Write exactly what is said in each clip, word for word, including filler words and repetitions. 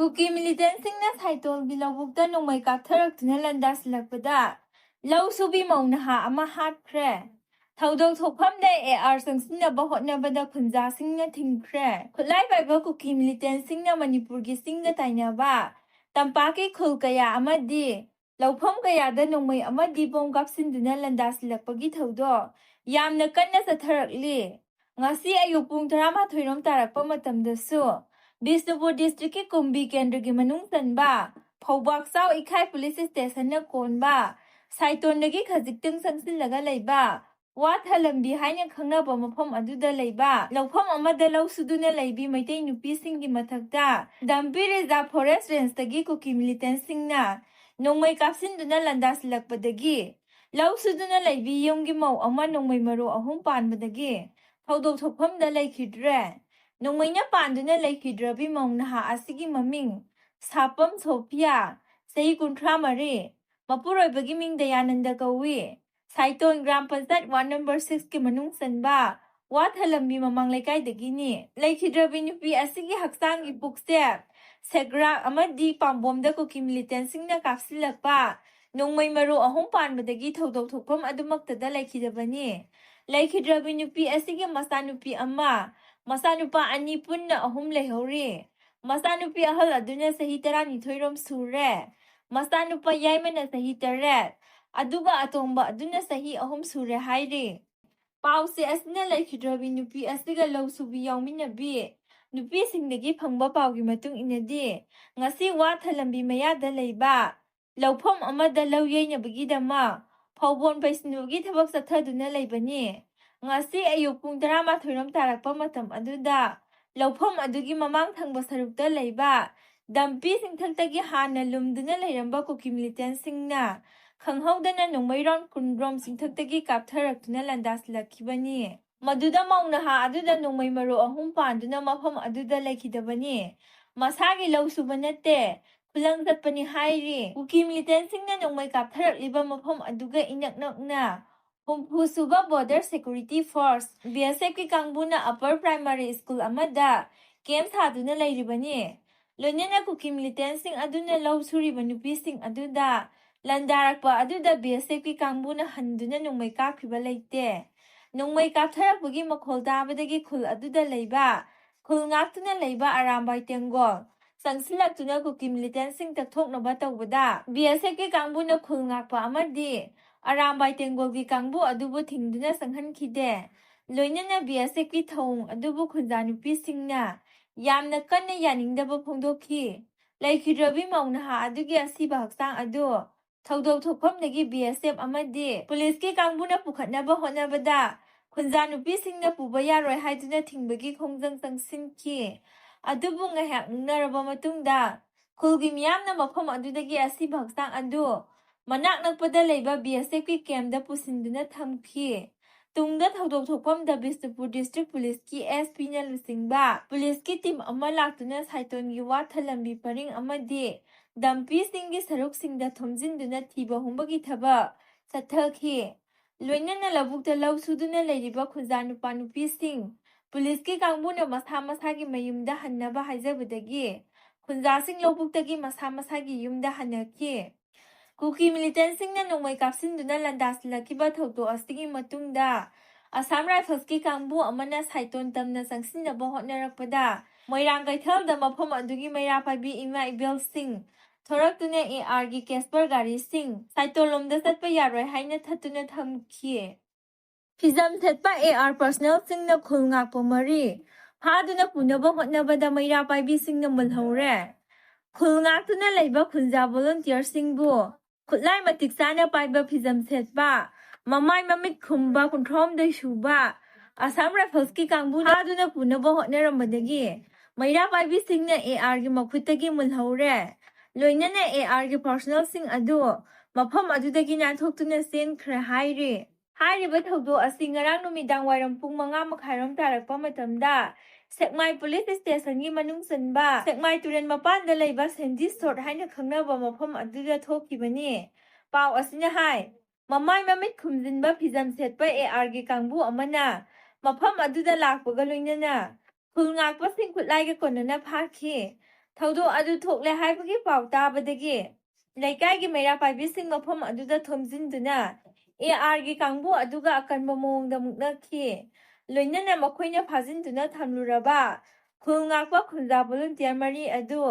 ꯀꯨꯀꯤ ꯃꯤꯂꯤꯇꯦꯟꯁꯤꯡꯅ ꯁꯥꯏꯇꯣꯜꯒꯤ ꯂꯧꯕꯨꯛꯇ ꯅꯣꯡꯃꯩ ꯀꯥꯞꯊꯔꯛꯇꯨꯅ ꯂꯥꯟꯗꯥꯁꯤꯜꯂꯛꯄꯗ ꯂꯧ ꯁꯨꯕꯤ ꯃꯧ ꯅꯍꯥ ꯑꯃ ꯍꯥꯠꯈ꯭ꯔꯦ꯫ ꯊꯧꯗꯣꯛ ꯊꯣꯛꯐꯝꯗ ꯑꯦ ꯑꯥꯔ ꯆꯪꯁꯤꯟꯅꯕ ꯍꯣꯠꯅꯕꯗ ꯈꯨꯟꯖꯥꯁꯤꯡꯅ ꯊꯤꯡꯈ꯭ꯔꯦ꯫ ꯈꯨꯠꯂꯥꯏ ꯄꯥꯏꯕ ꯀꯨꯀꯤ ꯃꯤꯂꯤꯇꯦꯟꯁꯤꯡꯅ ꯃꯅꯤꯄꯨꯔꯒꯤ ꯆꯤꯡꯒ ꯇꯥꯏꯅꯕ ꯇꯝꯄꯥꯛꯀꯤ ꯈꯨꯜ ꯀꯌꯥ ꯑꯃꯗꯤ ꯂꯧꯐꯝ ꯀꯌꯥꯗ ꯅꯣꯡꯃꯩ ꯑꯃꯗꯤ ꯕꯣꯝ ꯀꯥꯞꯁꯤꯟꯗꯨꯅ ꯂꯥꯟꯗꯥꯁꯤꯜꯂꯛꯄꯒꯤ ꯊꯧꯗꯣꯛ ꯌꯥꯝꯅ ꯀꯟꯅ ꯆꯠꯊꯔꯛꯂꯤ꯫ ꯉꯁꯤ ꯑꯌꯨꯛ ꯄꯨꯡ ꯇꯔꯥꯃꯥꯊꯣꯏ ꯔꯣꯝ ꯇꯥꯔꯛꯄ ꯃꯇꯝꯗꯁꯨ ꯕꯤꯁꯅꯨꯄꯨꯔ ꯗꯤꯁꯇ꯭ꯔꯤꯛꯀꯤ ꯀꯨꯝꯕꯤ ꯀꯦꯟꯗ꯭ꯔꯒꯤ ꯃꯅꯨꯡ ꯆꯟꯕ ꯐꯧꯕꯥꯛꯆꯥꯎ ꯏꯈꯥꯏ ꯄꯨꯂꯤꯁ ꯁ꯭ꯇꯦꯁꯟꯅ ꯀꯣꯟꯕ ꯁꯥꯏꯇꯣꯟꯗꯒꯤ ꯈꯖꯤꯛꯇꯪ ꯆꯪꯁꯤꯜꯂꯒ ꯂꯩꯕ ꯋꯥꯊ ꯂꯝꯕꯤ ꯍꯥꯏꯅ ꯈꯪꯅꯕ ꯃꯐꯝ ꯑꯗꯨꯗ ꯂꯩꯕ ꯂꯧꯐꯝ ꯑꯃꯗ ꯂꯧ ꯁꯨꯗꯨꯅ ꯂꯩꯕꯤ ꯃꯩꯇꯩ ꯅꯨꯄꯤꯁꯤꯡꯒꯤ ꯃꯊꯛꯇ ꯗꯝꯄꯤ ꯔꯤꯖꯥꯔꯚ ꯐꯣꯔꯦꯁ ꯔꯦꯟꯖꯇꯒꯤ ꯀꯨꯀꯤ ꯃꯤꯂꯤꯇꯦꯟꯁꯤꯡꯅ ꯅꯣꯡꯃꯩ ꯀꯥꯞꯁꯤꯟꯗꯨꯅ ꯂꯥꯟꯗꯥꯁꯤꯜꯂꯛꯄꯗꯒꯤ ꯂꯧ ꯁꯨꯗꯨꯅ ꯂꯩꯕꯤ ꯌꯨꯝꯒꯤ ꯃꯧ ꯑꯃ ꯅꯣꯡꯃꯩ ꯃꯔꯨ ꯑꯍꯨꯝ ꯄꯥꯟꯕꯗꯒꯤ ꯊꯧꯗꯣꯛ ꯊꯣꯛꯐꯝꯗ ꯂꯩꯈꯤꯗ꯭ꯔꯦ꯫ ꯅꯣꯡꯃꯩꯅ ꯄꯥꯟꯗꯨꯅ ꯂꯩꯈꯤꯗ꯭ꯔꯕꯤ ꯃꯧ ꯅꯍꯥ ꯑꯁꯤꯒꯤ ꯃꯃꯤꯡ ꯁꯥꯄꯝ ꯁꯣꯐꯤꯌꯥ, ꯆꯍꯤ ꯀꯨꯟꯊ꯭ꯔꯥ ꯃꯔꯤ, ꯃꯄꯨꯔꯣꯏꯕꯒꯤ ꯃꯤꯡ ꯗꯌꯥꯅꯟꯗ ꯀꯧꯏ꯫ ꯁꯥꯏꯇꯣꯟ ꯒ꯭ꯔꯥꯝ ꯄꯟꯆꯥꯌꯠ ꯋꯥꯔꯗ ꯅꯝꯕꯔ ꯁꯤꯛꯁꯀꯤ ꯃꯅꯨꯡ ꯆꯟꯕ ꯋꯥꯊ ꯂꯝꯕꯤ ꯃꯃꯥꯡ ꯂꯩꯀꯥꯏꯗꯒꯤꯅꯤ꯫ ꯂꯩꯈꯤꯗ꯭ꯔꯕꯤ ꯅꯨꯄꯤ ꯑꯁꯤꯒꯤ ꯍꯛꯆꯥꯡꯒꯤ ꯄꯨꯛꯆꯦꯞ, ꯁꯦꯒ꯭ꯔꯥꯛ ꯑꯃꯗꯤ ꯄꯥꯝꯕꯣꯝꯗ ꯀꯨꯀꯤ ꯃꯤꯂꯤꯇꯦꯟꯁꯤꯡꯅ ꯀꯥꯞꯁꯤꯜꯂꯛꯄ ꯅꯣꯡꯃꯩ ꯃꯔꯨ ꯑꯍꯨꯝ ꯄꯥꯟꯕꯗꯒꯤ ꯊꯧꯗꯣꯛ ꯊꯣꯛꯐꯝ ꯑꯗꯨꯃꯛꯇꯗ ꯂꯩꯈꯤꯗꯕꯅꯤ꯫ ꯂꯩꯈꯤꯗ꯭ꯔꯕꯤ ꯅꯨꯄꯤ ꯑꯁꯤꯒꯤ ꯃꯆꯥꯅꯨꯄꯤ ꯑꯃ, ꯃꯆꯥꯅꯨꯄꯥ ꯑꯅꯤ ꯄꯨꯟꯅ ꯑꯍꯨꯝ ꯂꯩꯍꯧꯔꯤ꯫ ꯃꯆꯥꯅꯨꯄꯤ ꯑꯍꯜ ꯑꯗꯨꯅ ꯆꯍꯤ ꯇꯔꯥꯅꯤꯊꯣꯏ ꯔꯣꯝ ꯁꯨꯔꯦ꯫ ꯃꯆꯥꯅꯨꯄꯥ ꯌꯥꯏꯃꯅ ꯆꯍꯤ ꯇꯔꯦꯠ, ꯑꯗꯨꯒ ꯑꯇꯣꯝꯕ ꯑꯗꯨꯅ ꯆꯍꯤ ꯑꯍꯨꯝ ꯁꯨꯔꯦ ꯍꯥꯏꯔꯤ꯫ ꯄꯥꯎꯆꯦ ꯑꯁꯤꯅ ꯂꯩꯈꯤꯗ꯭ꯔꯕꯤ ꯅꯨꯄꯤ ꯑꯁꯤꯒ ꯂꯧ ꯁꯨꯕꯤ ꯌꯥꯎꯃꯤꯟꯅꯕꯤ ꯅꯨꯄꯤꯁꯤꯡꯗꯒꯤ ꯐꯪꯕ ꯄꯥꯎꯒꯤ ꯃꯇꯨꯡ ꯏꯟꯅꯗꯤ, ꯉꯁꯤ ꯋꯥꯊ ꯂꯝꯕꯤ ꯃꯌꯥꯗ ꯂꯩꯕ ꯂꯧꯐꯝ ꯑꯃꯗ ꯂꯧ ꯌꯩꯅꯕꯒꯤꯗꯃꯛ ꯐꯧꯕꯣꯟ ꯄꯩꯁꯤꯟꯕꯒꯤ ꯊꯕꯛ ꯆꯠꯊꯗꯨꯅ ꯂꯩꯕꯅꯤ꯫ ꯉꯁꯤ ꯑꯌꯨꯛ ꯄꯨꯡ ꯇꯔꯥꯃꯥꯊꯣꯏ ꯔꯣꯝ ꯇꯥꯔꯛꯄ ꯃꯇꯝ ꯑꯗꯨꯗ ꯂꯧꯐꯝ ꯑꯗꯨꯒꯤ ꯃꯃꯥꯡ ꯊꯪꯕ ꯁꯔꯨꯛꯇ ꯂꯩꯕ ꯗꯝꯄꯤ ꯆꯤꯡꯊꯛꯇꯒꯤ ꯍꯥꯟꯅ ꯂꯨꯝꯗꯨꯅ ꯂꯩꯔꯝꯕ ꯀꯨꯀꯤ ꯃꯤꯂꯤꯇꯦꯟꯁꯤꯡꯅ ꯈꯪꯍꯧꯗꯅ ꯅꯣꯡꯃꯩꯔꯣꯟ ꯀꯨꯟ ꯔꯣꯝ ꯆꯤꯡꯊꯛꯇꯒꯤ ꯀꯥꯞꯊꯔꯛꯇꯨꯅ ꯂꯥꯟꯗꯥꯁꯤꯜꯂꯛꯈꯤꯕꯅꯤ꯫ ꯃꯗꯨꯗ ꯃꯧ ꯅꯍꯥ ꯑꯗꯨꯗ ꯅꯣꯡꯃꯩ ꯃꯔꯨ ꯑꯍꯨꯝ ꯄꯥꯟꯗꯨꯅ ꯃꯐꯝ ꯑꯗꯨꯗ ꯂꯩꯈꯤꯗꯕꯅꯤ꯫ ꯃꯁꯥꯒꯤ ꯂꯧ ꯁꯨꯕ ꯅꯠꯇꯦ, ꯈꯨꯂꯪ ꯆꯠꯄꯅꯤ ꯍꯥꯏꯔꯤ꯫ ꯀꯨꯀꯤ ꯃꯤꯂꯤꯇꯦꯟꯁꯤꯡꯅ ꯅꯣꯡꯃꯩ ꯀꯥꯞꯊꯔꯛꯂꯤꯕ ꯃꯐꯝ ꯑꯗꯨꯒ ꯏꯅꯛ ꯅꯛꯅ ꯍꯨꯝꯐꯨ ꯁꯨꯕ ꯕꯣꯔꯗꯔ ꯁꯦꯀ꯭ꯌꯨꯔꯤꯇꯤ ꯐꯣꯔꯁ, ꯕꯤ ꯑꯦꯁ ꯑꯦꯐꯀꯤ ꯀꯥꯡꯕꯨꯅ ꯑꯄꯔ ꯄ꯭ꯔꯥꯏꯃꯥꯔꯤ ꯁ꯭ꯀꯨꯜ ꯑꯃꯗ ꯀꯦꯝꯞ ꯁꯥꯗꯨꯅ ꯂꯩꯔꯤꯕꯅꯤ꯫ ꯂꯣꯏꯅꯅ ꯀꯨꯀꯤ ꯃꯤꯂꯤꯇꯦꯟꯁꯤꯡ ꯑꯗꯨꯅ ꯂꯧ ꯁꯨꯔꯤꯕ ꯅꯨꯄꯤꯁꯤꯡ ꯑꯗꯨꯗ ꯂꯥꯟꯗꯥꯔꯛꯄ ꯑꯗꯨꯗ ꯕꯤ ꯑꯦꯁ ꯑꯦꯐꯀꯤ ꯀꯥꯡꯕꯨꯅ ꯍꯟꯗꯨꯅ ꯅꯣꯡꯃꯩ ꯀꯥꯞꯈꯤꯕ ꯂꯩꯇꯦ꯫ ꯅꯣꯡꯃꯩ ꯀꯥꯞꯊꯔꯛꯄꯒꯤ ꯃꯈꯣꯜ ꯇꯥꯕꯗꯒꯤ ꯈꯨꯜ ꯑꯗꯨꯗ ꯂꯩꯕ, ꯈꯨꯜ ꯉꯥꯛꯇꯨꯅ ꯂꯩꯕ ꯑꯔꯥꯝꯕꯥꯏ ꯇꯦꯡꯒꯣꯜ ꯆꯪꯁꯤꯜꯂꯛꯇꯨꯅ ꯀꯨꯀꯤ ꯃꯤꯂꯤꯇꯦꯟꯁꯤꯡ ꯇꯛꯊꯣꯛꯅꯕ ꯇꯧꯕꯗ ꯕꯤ ꯑꯦꯁ ꯑꯦꯐꯀꯤ ꯀꯥꯡꯕꯨꯅ ꯈꯨꯜ ꯉꯥꯛꯄ ꯑꯃꯗꯤ ꯑꯔꯥꯝꯕꯥꯏ ꯇꯦꯡꯒꯣꯜꯒꯤ ꯀꯥꯡꯕꯨ ꯑꯗꯨꯕꯨ ꯊꯤꯡꯗꯨꯅ ꯆꯪꯍꯟꯈꯤꯗꯦ꯫ ꯂꯣꯏꯅꯅ ꯕꯤ ꯑꯦꯁ ꯑꯦꯐꯀꯤ ꯊꯧꯑꯣꯡ ꯑꯗꯨꯕꯨ ꯈꯨꯟꯖꯥ ꯅꯨꯄꯤꯁꯤꯡꯅ ꯌꯥꯝꯅ ꯀꯟꯅ ꯌꯥꯅꯤꯡꯗꯕ ꯐꯣꯡꯗꯣꯛꯈꯤ꯫ ꯂꯩꯈꯤꯗ꯭ꯔꯕꯤ ꯃꯧ ꯅꯍꯥ ꯑꯗꯨꯒꯤ ꯑꯁꯤꯕ ꯍꯛꯆꯥꯡ ꯑꯗꯨ ꯊꯧꯗꯣꯛ ꯊꯣꯛꯐꯝꯗꯒꯤ ꯕꯤ ꯑꯦꯁ ꯑꯦꯐ ꯑꯃꯗꯤ ꯄꯨꯂꯤꯁꯀꯤ ꯀꯥꯡꯕꯨꯅ ꯄꯨꯈꯠꯅꯕ ꯍꯣꯠꯅꯕꯗ ꯈꯨꯟꯖꯥ ꯅꯨꯄꯤꯁꯤꯡꯅ ꯄꯨꯕ ꯌꯥꯔꯣꯏ ꯍꯥꯏꯗꯨꯅ ꯊꯤꯡꯕꯒꯤ ꯈꯣꯡꯖꯪ ꯆꯪꯁꯤꯟꯈꯤ꯫ ꯑꯗꯨꯕꯨ ꯉꯥꯏꯍꯥꯛ ꯅꯣꯛꯅꯔꯕ ꯃꯇꯨꯡꯗ ꯈꯨꯜꯒꯤ ꯃꯤꯌꯥꯝꯅ ꯃꯐꯝ ꯑꯗꯨꯗꯒꯤ ꯑꯁꯤꯕ ꯍꯛꯆꯥꯡ ꯑꯗꯨ ꯃꯅꯥꯛ ꯅꯛꯄꯗ ꯂꯩꯕ ꯕꯤ ꯑꯦꯁ ꯑꯦꯐꯀꯤ ꯀꯦꯝꯞꯇ ꯄꯨꯁꯤꯟꯗꯨꯅ ꯊꯝꯈꯤ꯫ ꯇꯨꯡꯗ ꯊꯧꯗꯣꯛ ꯊꯣꯛꯐꯝꯗ ꯕꯤꯁꯅꯨꯄꯨꯔ ꯗꯤꯁꯇ꯭ꯔꯤꯛ ꯄꯨꯂꯤꯁꯀꯤ ꯑꯦꯁ ꯄꯤꯅ ꯂꯨꯆꯤꯡꯕ ꯄꯨꯂꯤꯁꯀꯤ ꯇꯤꯝ ꯑꯃ ꯂꯥꯛꯇꯨꯅ ꯁꯥꯏꯇꯣꯟꯒꯤ ꯋꯥ ꯊꯜꯂꯝꯕꯤ ꯄꯔꯤꯡ ꯑꯃꯗꯤ ꯗꯝꯄꯤꯁꯤꯡꯒꯤ ꯁꯔꯨꯛꯁꯤꯡꯗ ꯊꯣꯝꯖꯤꯟꯗꯨꯅ ꯊꯤꯕ ꯍꯨꯝꯕꯒꯤ ꯊꯕꯛ ꯆꯠꯊꯈꯤ꯫ ꯂꯣꯏꯅꯅ ꯂꯧꯕꯨꯛꯇ ꯂꯧ ꯁꯨꯗꯨꯅ ꯂꯩꯔꯤꯕ ꯈꯨꯟꯖꯥ ꯅꯨꯄꯥ ꯅꯨꯄꯤꯁꯤꯡ ꯄꯨꯂꯤꯁꯀꯤ ꯀꯥꯡꯕꯨꯅ ꯃꯁꯥ ꯃꯁꯥꯒꯤ ꯃꯌꯨꯝꯗ ꯍꯟꯅꯕ ꯍꯥꯏꯖꯕꯗꯒꯤ ꯈꯨꯟꯖꯥꯁꯤꯡ ꯂꯧꯕꯨꯛꯇꯒꯤ ꯃꯁꯥ ꯃꯁꯥꯒꯤ ꯌꯨꯝꯗ ꯍꯟꯅꯈꯤ꯫ ꯀꯨꯀꯤ ꯃꯤꯂꯤꯇꯦꯟꯁꯤꯡꯅ ꯅꯣꯡꯃꯩ ꯀꯥꯞꯁꯤꯟꯗꯨꯅ ꯂꯥꯟꯗꯥꯁꯤꯜꯂꯛꯈꯤꯕ ꯊꯧꯗꯣꯛ ꯑꯁꯤꯒꯤ ꯃꯇꯨꯡꯗ ꯑꯁꯥꯝ ꯔꯥꯏꯐꯜꯁꯀꯤ ꯀꯥꯡꯕꯨ ꯑꯃꯅ ꯁꯥꯏꯇꯣꯟ ꯇꯝꯅ ꯆꯪꯁꯤꯟꯅꯕ ꯍꯣꯠꯅꯔꯛꯄꯗ ꯃꯣꯏꯔꯥꯡ ꯀꯩꯊꯦꯜꯗ ꯃꯐꯝ ꯑꯗꯨꯒꯤ ꯃꯩꯔꯥ ꯄꯥꯏꯕꯤ ꯏꯃꯥ ꯏꯕꯦꯜꯁꯤꯡ ꯊꯣꯔꯛꯇꯨꯅ ꯑꯦ ꯑꯥꯔꯒꯤ ꯀꯦꯁꯄꯔ ꯒꯥꯔꯤꯁꯤꯡ ꯁꯥꯏꯇꯣꯟꯂꯣꯝꯗ ꯆꯠꯄ ꯌꯥꯔꯣꯏ ꯍꯥꯏꯅ ꯊꯠꯇꯨꯅ ꯊꯝꯈꯤ꯫ ꯐꯤꯖꯝ ꯁꯦꯠꯄ ꯑꯦ ꯑꯥꯔ ꯄꯔꯁꯅꯦꯜꯁꯤꯡꯅ ꯈꯨꯜ ꯉꯥꯛꯄ ꯃꯔꯤ ꯐꯥꯗꯨꯅ ꯄꯨꯅꯕ ꯍꯣꯠꯅꯕꯗ ꯃꯩꯔꯥ ꯄꯥꯏꯕꯤꯁꯤꯡꯅ ꯃꯨꯜꯍꯧꯔꯦ꯫ ꯈꯨꯜ ꯉꯥꯛꯇꯨꯅ ꯂꯩꯕ ꯈꯨꯟꯖꯥ ꯚꯣꯂꯨꯟꯇꯤꯌꯔꯁꯤꯡꯕꯨ ꯈꯨꯠꯂꯥꯏ ꯃꯇꯤꯛ ꯆꯥꯅ ꯄꯥꯏꯕ, ꯐꯤꯖꯝ ꯁꯦꯠꯄ, ꯃꯃꯥꯏ ꯃꯃꯤꯠ ꯈꯨꯝꯕ ꯀꯨꯟꯊ꯭ꯔꯥꯍꯨꯝꯗꯣꯏ ꯁꯨꯕ ꯑꯁꯥꯝ ꯔꯥꯏꯐꯜꯁꯀꯤ ꯀꯥꯡꯕꯨ ꯐꯥꯗꯨꯅ ꯄꯨꯅꯕ ꯍꯣꯠꯅꯔꯝꯕꯗꯒꯤ ꯃꯩꯔꯥ ꯄꯥꯏꯕꯤꯁꯤꯡꯅ ꯑꯦ ꯑꯥꯔꯒꯤ ꯃꯈꯨꯠꯇꯒꯤ ꯃꯨꯜꯍꯧꯔꯦ꯫ ꯂꯣꯏꯅꯅ ꯑꯦ ꯑꯥꯔꯒꯤ ꯄꯔꯁꯅꯦꯜꯁꯤꯡ ꯑꯗꯨ ꯃꯐꯝ ꯑꯗꯨꯗꯒꯤ ꯅꯥꯟꯊꯣꯛꯇꯨꯅ ꯆꯦꯟꯈ꯭ꯔꯦ ꯍꯥꯏꯔꯤ꯫ ꯍꯥꯏꯔꯤꯕ ꯊꯧꯗꯣꯛ ꯑꯁꯤ ꯉꯔꯥꯡ ꯅꯨꯃꯤꯗꯥꯡ ꯋꯥꯏꯔꯝ ꯄꯨꯡ ꯃꯉꯥ ꯃꯈꯥꯏꯔꯣꯝ ꯇꯥꯔꯛꯄ ꯃꯇꯝꯗ ꯁꯦꯛꯃꯥꯏ ꯄꯨꯂꯤꯁ ꯁ꯭ꯇꯦꯁꯟꯒꯤ ꯃꯅꯨꯡ ꯆꯟꯕ ꯁꯦꯛꯃꯥꯏ ꯇꯨꯔꯦꯜ ꯃꯄꯥꯟꯗ ꯂꯩꯕ ꯁꯦꯟꯗꯤ ꯁꯣꯔꯠ ꯍꯥꯏꯅ ꯈꯪꯅꯕ ꯃꯐꯝ ꯑꯗꯨꯗ ꯊꯣꯛꯈꯤꯕꯅꯤ꯫ ꯄꯥꯎ ꯑꯁꯤꯅ ꯍꯥꯏ, ꯃꯃꯥꯏ ꯃꯃꯤꯠ ꯈꯨꯝꯖꯤꯟꯕ ꯐꯤꯖꯝ ꯁꯦꯠꯄ ꯑꯦ ꯑꯥꯔꯒꯤ ꯀꯥꯡꯕꯨ ꯑꯃꯅ ꯃꯐꯝ ꯑꯗꯨꯗ ꯂꯥꯛꯄꯒ ꯂꯣꯏꯅꯅ ꯈꯨꯜ ꯉꯥꯛꯄꯁꯤꯡ ꯈꯨꯠꯂꯥꯏꯒ ꯀꯣꯟꯅꯅ ꯐꯥꯈꯤ꯫ ꯊꯧꯗꯣꯛ ꯑꯗꯨ ꯊꯣꯛꯂꯦ ꯍꯥꯏꯕꯒꯤ ꯄꯥꯎ ꯇꯥꯕꯗꯒꯤ ꯂꯩꯀꯥꯏꯒꯤ ꯃꯩꯔꯥ ꯄꯥꯏꯕꯤꯁꯤꯡ ꯃꯐꯝ ꯑꯗꯨꯗ ꯊꯣꯝꯖꯤꯟꯗꯨꯅ ꯑꯦ ꯑꯥꯔꯒꯤ ꯀꯥꯡꯕꯨ ꯑꯗꯨꯒ ꯑꯀꯟꯕ ꯃꯑꯣꯡꯗ ꯃꯨꯛꯅꯈꯤ꯫ ꯂꯣꯏꯅꯅ ꯃꯈꯣꯏꯅ ꯐꯥꯖꯤꯟꯗꯨꯅ ꯊꯝꯂꯨꯔꯕ ꯈꯨꯜ ꯉꯥꯛꯄ ꯈꯨꯟꯖꯥ ꯚꯣꯂꯨꯟꯇꯤꯌꯔ ꯃꯔꯤ ꯑꯗꯨ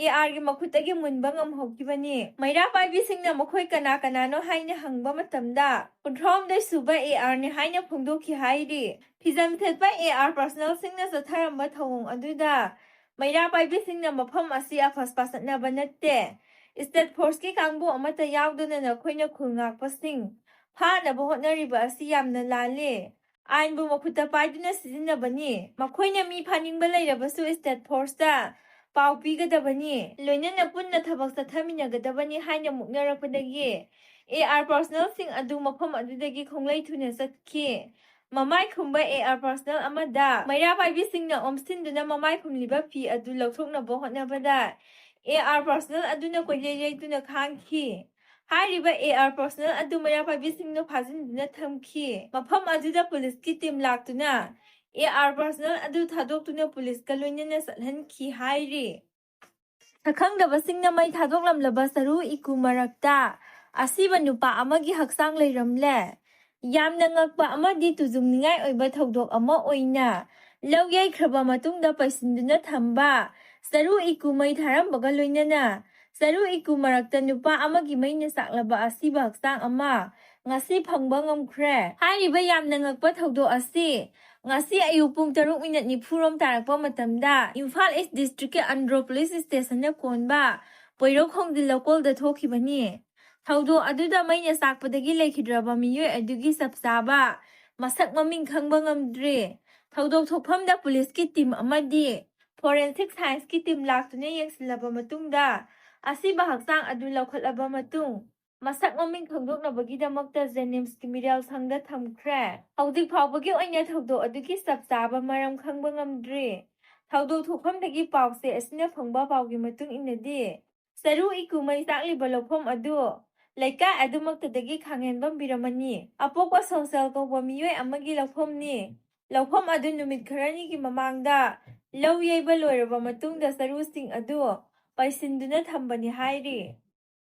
ꯑꯦ ꯑꯥꯔꯒꯤ ꯃꯈꯨꯠꯇꯒꯤ ꯃꯨꯟꯕ ꯉꯝꯍꯧꯈꯤꯕꯅꯤ꯫ ꯃꯩꯔꯥ ꯄꯥꯏꯕꯤꯁꯤꯡꯅ ꯃꯈꯣꯏ ꯀꯅꯥ ꯀꯅꯥꯅꯣ ꯍꯥꯏꯅ ꯍꯪꯕ ꯃꯇꯝꯗ ꯀꯨꯟꯊ꯭ꯔꯥꯍꯨꯝꯗꯣꯏ ꯁꯨꯕ ꯑꯦ ꯑꯥꯔꯅꯤ ꯍꯥꯏꯅ ꯐꯣꯡꯗꯣꯛꯈꯤ ꯍꯥꯏꯔꯤ꯫ ꯐꯤꯖꯝ ꯊꯦꯠꯄ ꯑꯦ ꯑꯥꯔ ꯄꯥꯔꯁꯅꯦꯜꯁꯤꯡꯅ ꯆꯠꯊꯔꯝꯕ ꯊꯧꯑꯣꯡ ꯑꯗꯨꯗ ꯃꯩꯔꯥ ꯄꯥꯏꯕꯤꯁꯤꯡꯅ ꯃꯐꯝ ꯑꯁꯤ ꯑꯐꯁꯄꯥ ꯆꯠꯅꯕ ꯅꯠꯇꯦ, ꯁ꯭ꯇꯦꯠ ꯐꯣꯔꯁꯀꯤ ꯀꯥꯡꯕꯨ ꯑꯃꯠꯇ ꯌꯥꯎꯗꯅ ꯅꯈꯣꯏꯅ ꯈꯨꯜ ꯉꯥꯛꯄꯁꯤꯡ ꯐꯥꯅꯕ ꯍꯣꯠꯅꯔꯤꯕ ꯑꯁꯤ ꯌꯥꯝꯅ ꯂꯥꯜꯂꯤ꯫ ꯑꯥꯏꯟꯕꯨ ꯃꯈꯨꯠꯇ ꯄꯥꯏꯗꯨꯅ ꯁꯤꯖꯤꯟꯅꯕꯅꯤ꯫ ꯃꯈꯣꯏꯅ ꯃꯤ ꯐꯥꯅꯤꯡꯕ ꯂꯩꯔꯕꯁꯨ ꯁ꯭ꯇꯦꯠ ꯐꯣꯔꯁꯇ ꯄꯥꯎ ꯄꯤꯒꯗꯕꯅꯤ, ꯂꯣꯏꯅꯅ ꯄꯨꯟꯅ ꯊꯕꯛ ꯆꯠꯊꯃꯤꯟꯅꯒꯗꯕꯅꯤ ꯍꯥꯏꯅ ꯃꯨꯛꯅꯔꯛꯄꯗꯒꯤ ꯑꯦ ꯑꯥꯔ ꯄꯥꯔꯁꯅꯦꯜꯁꯤꯡ ꯑꯗꯨ ꯃꯐꯝ ꯑꯗꯨꯗꯒꯤ ꯈꯣꯡꯂꯩ ꯊꯨꯅ ꯆꯠꯈꯤ꯫ ꯃꯃꯥꯏ ꯈꯨꯝꯕ ꯑꯦ ꯑꯥꯔ ꯄꯥꯔꯁꯅꯦꯜ ꯑꯃꯗ ꯃꯩꯔꯥ ꯄꯥꯏꯕꯤꯁꯤꯡꯅ ꯑꯣꯝꯁꯤꯟꯗꯨꯅ ꯃꯃꯥꯏ ꯈꯨꯝꯂꯤꯕ ꯐꯤ ꯑꯗꯨ ꯂꯧꯊꯣꯛꯅꯕ ꯍꯣꯠꯅꯕꯗ ꯑꯦ ꯑꯥꯔ ꯄꯥꯔꯁꯅꯦꯜ ꯑꯗꯨꯅ ꯀꯣꯏꯂꯩ ꯂꯩꯗꯨꯅ ꯈꯥꯡꯈꯤ꯫ ꯍꯥꯏꯔꯤꯕ ꯑꯦ ꯑꯥꯔ ꯄꯥꯔꯁꯅꯦꯜ ꯑꯗꯨ ꯃꯩꯔꯥ ꯄꯥꯏꯕꯤꯁꯤꯡꯅ ꯐꯥꯖꯤꯟꯗꯨꯅ ꯊꯝꯈꯤ꯫ ꯃꯐꯝ ꯑꯗꯨꯗ ꯄꯨꯂꯤꯁꯀꯤ ꯇꯤꯝ ꯂꯥꯛꯇꯨꯅ ꯑꯦ ꯑꯥꯔ ꯄꯥꯔꯁꯅꯦꯜ ꯑꯗꯨ ꯊꯥꯗꯣꯛꯇꯨꯅ ꯄꯨꯂꯤꯁꯀ ꯂꯣꯏꯅꯅ ꯆꯠꯍꯟꯈꯤ ꯍꯥꯏꯔꯤ꯫ ꯁꯛꯈꯪꯗꯕꯁꯤꯡꯅ ꯃꯩ ꯊꯥꯗꯣꯛꯂꯝꯂꯕ ꯆꯔꯨ ꯏꯀꯨ ꯃꯔꯛꯇ ꯑꯁꯤꯕ ꯅꯨꯄꯥ ꯑꯃꯒꯤ ꯍꯛꯆꯥꯡ ꯂꯩꯔꯝꯂꯦ꯫ ꯌꯥꯝꯅ ꯉꯛꯄ ꯑꯃꯗꯤ ꯇꯨꯖꯨꯡꯅꯤꯡꯉꯥꯏ ꯑꯣꯏꯕ ꯊꯧꯗꯣꯛ ꯑꯃ ꯑꯣꯏꯅ ꯂꯧ ꯌꯩꯈ꯭ꯔꯕ ꯃꯇꯨꯡꯗ ꯄꯩꯁꯤꯟꯗꯨꯅ ꯊꯝꯕ ꯆꯔꯨ ꯏꯀꯨ ꯃꯩ ꯊꯥꯔꯝꯕꯒ ꯂꯣꯏꯅꯅ ꯆꯔꯨ ꯏꯀꯨ ꯃꯔꯛꯇ ꯅꯨꯄꯥ ꯑꯃꯒꯤ ꯃꯩꯅ ꯆꯥꯛꯂꯕ ꯑꯁꯤꯕ ꯍꯛꯆꯥꯡ ꯑꯃ ꯉꯁꯤ ꯐꯪꯕ ꯉꯝꯈ꯭ꯔꯦ꯫ ꯍꯥꯏꯔꯤꯕ ꯌꯥꯝꯅ ꯉꯛꯄ ꯊꯧꯗꯣꯛ ꯑꯁꯤ ꯉꯁꯤ ꯑꯌꯨꯛ ꯄꯨꯡ ꯇꯔꯨꯛ ꯃꯤꯅꯠ ꯅꯤꯐꯨ ꯔꯣꯝ ꯇꯥꯔꯛꯄ ꯃꯇꯝꯗ ꯏꯝꯐꯥꯜ ꯏꯁ ꯗꯤꯁꯇ꯭ꯔꯤꯛꯀꯤ ꯑꯟꯗ꯭ꯔꯣ ꯄꯨꯂꯤꯁ ꯁ꯭ꯇꯦꯁꯟꯗ ꯀꯣꯟꯕ ꯄꯣꯏꯔꯧ ꯈꯣꯡꯖꯤꯜ ꯂꯧꯀꯣꯜꯗ ꯊꯣꯛꯈꯤꯕꯅꯤ꯫ ꯊꯧꯗꯣꯛ ꯑꯗꯨꯗ ꯃꯩꯅ ꯆꯥꯛꯄꯗꯒꯤ ꯂꯩꯈꯤꯗ꯭ꯔꯕ ꯃꯤꯑꯣꯏ ꯑꯗꯨꯒꯤ ꯆꯞ ꯆꯥꯕ ꯃꯁꯛ ꯃꯃꯤꯡ ꯈꯪꯕ ꯉꯝꯗ꯭ꯔꯤ꯫ ꯊꯧꯗꯣꯛ ꯊꯣꯛꯐꯝꯗ ꯄꯨꯂꯤꯁꯀꯤ ꯇꯤꯝ ꯑꯃꯗꯤ ꯐꯣꯔꯦꯟꯁꯤꯛ ꯁꯥꯏꯟꯁꯀꯤ ꯇꯤꯝ ꯂꯥꯛꯇꯨꯅ ꯌꯦꯡꯁꯤꯜꯂꯕ ꯃꯇꯨꯡꯗ ꯑꯁꯤꯕ ꯍꯛꯆꯥꯡ ꯑꯗꯨ ꯂꯧꯈꯠꯂꯕ ꯃꯇꯨꯡ ꯃꯁꯛ ꯃꯃꯤꯡ ꯈꯪꯗꯣꯛꯅꯕꯒꯤꯗꯃꯛꯇ ꯖꯦꯅꯤꯝꯁꯀꯤ ꯃꯤꯔꯦꯜ ꯁꯪꯗ ꯊꯝꯈ꯭ꯔꯦ꯫ ꯍꯧꯖꯤꯛ ꯐꯥꯎꯕꯒꯤ ꯑꯣꯏꯅ ꯊꯧꯗꯣꯛ ꯑꯗꯨꯒꯤ ꯆꯞ ꯆꯥꯕ ꯃꯔꯝ ꯈꯪꯕ ꯉꯝꯗ꯭ꯔꯤ꯫ ꯊꯧꯗꯣꯛ ꯊꯣꯛꯐꯝꯗꯒꯤ ꯄꯥꯎꯆꯦ ꯑꯁꯤꯅ ꯐꯪꯕ ꯄꯥꯎꯒꯤ ꯃꯇꯨꯡ ꯏꯟꯅꯗꯤ, ꯆꯔꯨ ꯏꯀꯨ ꯃꯩ ꯆꯥꯛꯂꯤꯕ ꯂꯧꯐꯝ ꯑꯗꯨ ꯂꯩꯀꯥꯏ ꯑꯗꯨꯃꯛꯇꯗꯒꯤ ꯈꯥꯡꯍꯦꯟꯕꯝ ꯕꯤꯔꯃꯅꯤ ꯑꯄꯣꯛꯄ ꯁꯣꯡꯁꯦꯜ ꯀꯧꯕ ꯃꯤꯑꯣꯏ ꯑꯃꯒꯤ ꯂꯧꯐꯝꯅꯤ꯫ ꯂꯧꯐꯝ ꯑꯗꯨ ꯅꯨꯃꯤꯠ ꯈꯔꯅꯤꯒꯤ ꯃꯃꯥꯡꯗ ꯂꯧ ꯌꯩꯕ ꯂꯣꯏꯔꯕ ꯃꯇꯨꯡꯗ ꯆꯔꯨꯁꯤꯡ ꯑꯗꯨ ꯄꯩꯁꯤꯟꯗꯨꯅ ꯊꯝꯕꯅꯤ ꯍꯥꯏꯔꯤ꯫